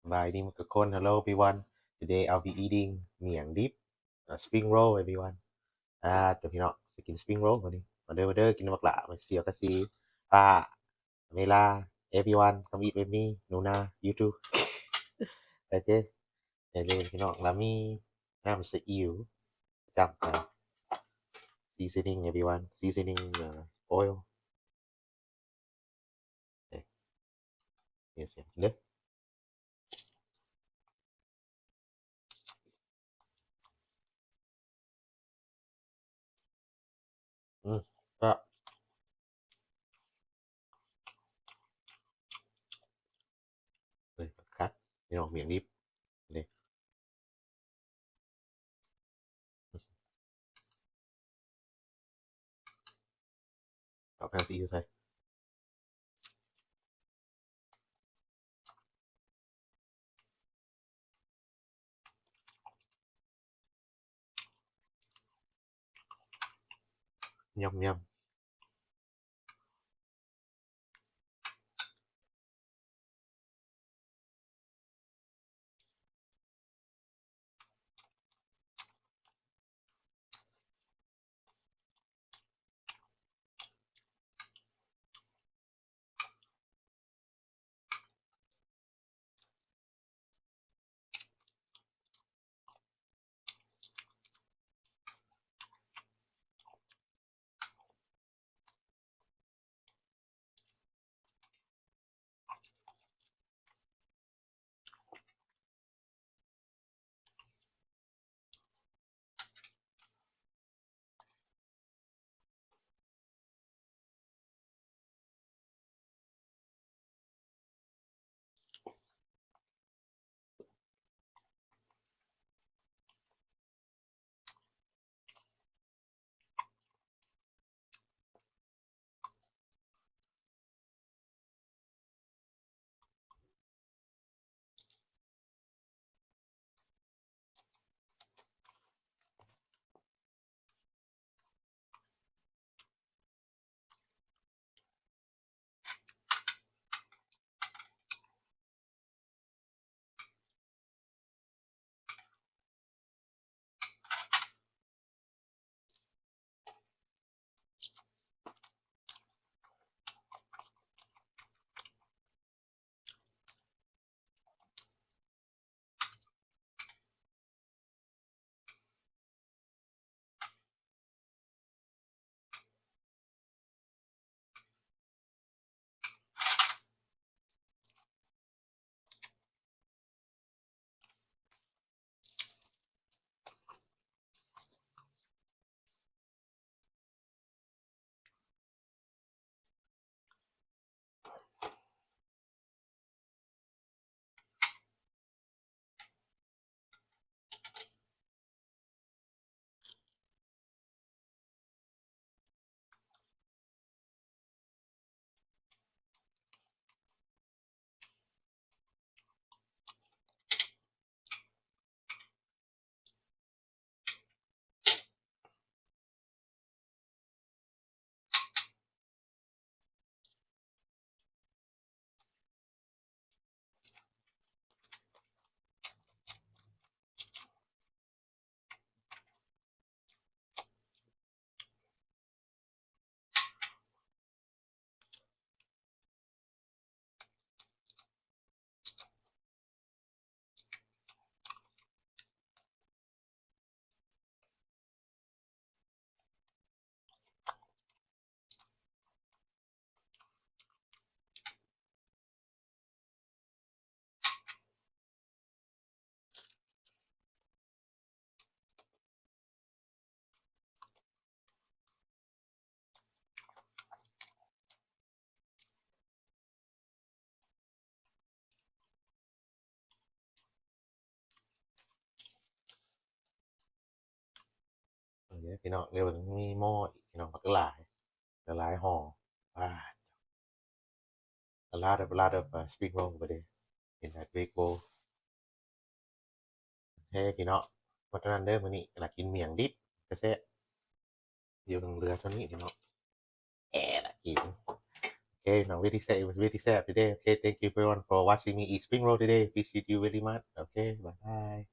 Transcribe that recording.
ສະບາຍດີໝົດທຸກຄົນ. Hello everyone. Today I'll be eating ໝ້ຽງດິບ uh, spring roll everyone. ອ່າ ໂຕພີ່ນ້ອງຊິກິນ spring roll ມື້ນີ້. ມາເດີ ມາເດີ ກິນນຳບັກຫຼ້າ ມາສຽວກະສີ ປ້າ ເມລາ everyone come eat with me. ໜູນາ you too. ໂອເຄ ຢ່າລືມພີ່ນ້ອງ ລະມີນ້ຳຊາອິ້ວ ຈ້ຳ seasoning everyone, seasoning, uh, oil. ເອີ ເດີ ອືມ ແຊບ ເອີ ຄັກ ພີ່ນ້ອງ ໝ້ຽງດິບ ເດ້ ເອົາແປ້ງຊີອິ້ວໃສ່ ຍຳໆ. ເອີ ພີ່ນ້ອງ ດຽວມີໝໍ້ອີກ ພີ່ນ້ອງ ບັກຫຼາຍ ຫຼາຍຫໍ່ ປາດ A lot of, a lot of, uh, spring roll ເດ້ in that big bowl. ໂອເຄ ພີ່ນ້ອງ ໝົດເທົ່ານັ້ນເດີມື້ນີ້ ລະກິນໝ້ຽງດິບກະແຊບ ຢູ່ເຫຼືອເທົ່ານີ້ ພີ່ນ້ອງ ແອ ລະກິນ ໂອເຄ Okay, no, really sad. It was really sad today. Okay, thank you everyone for watching me eat spring roll today. Appreciate you really much. Okay, bye bye.